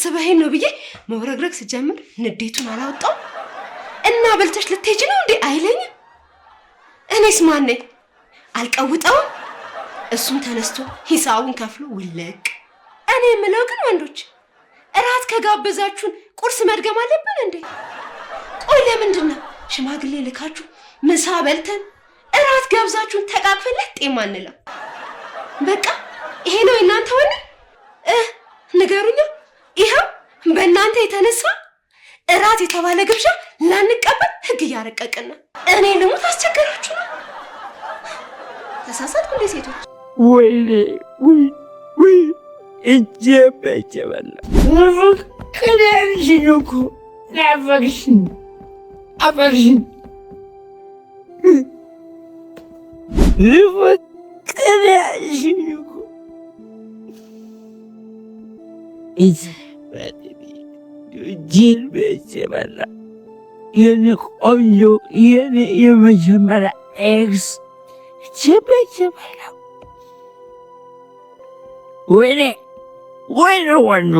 አስበኸኝ ነው ብዬ መውረግረግ ስጀምር ንዴቱን አላወጣውም እና በልተሽ ልትሄጂ ነው እንዴ አይለኝም። እኔስ ማን ነኝ? አልቀውጠውም። እሱም ተነስቶ ሂሳቡን ከፍሎ ውልቅ። እኔ የምለው ግን ወንዶች እራት ከጋበዛችሁን ቁርስ መድገም አለብን እንዴ? ቆይ ለምንድን ነው ሽማግሌ ልካችሁ ምሳ በልተን እራት ጋብዛችሁን ተቃቅፈን ለጥ የማንለው? በቃ ይሄ ነው የእናንተ ወኔ? ንገሩኛ። ይኸው በእናንተ የተነሳ እራት የተባለ ግብዣ ላንቀበል ህግ እያረቀቅን ነው። እኔ ልሙት አስቸገራችሁ ነው። ተሳሳትኩ እንዴ ሴቶች? ወይኔ ውይ ውይ፣ እጄ በእጄ በላ። ንፍቅር እኮ ናፈቅሽኝ፣ አፈርሽኝ። ንፍቅር ያልሽኝ እኮ እጄን በእጄ በላ። የኔ ቆንጆ፣ የኔ የመጀመሪያ ex፣ እጄን በእጄ በላ። ወይኔ ወይኔ ወንዱ።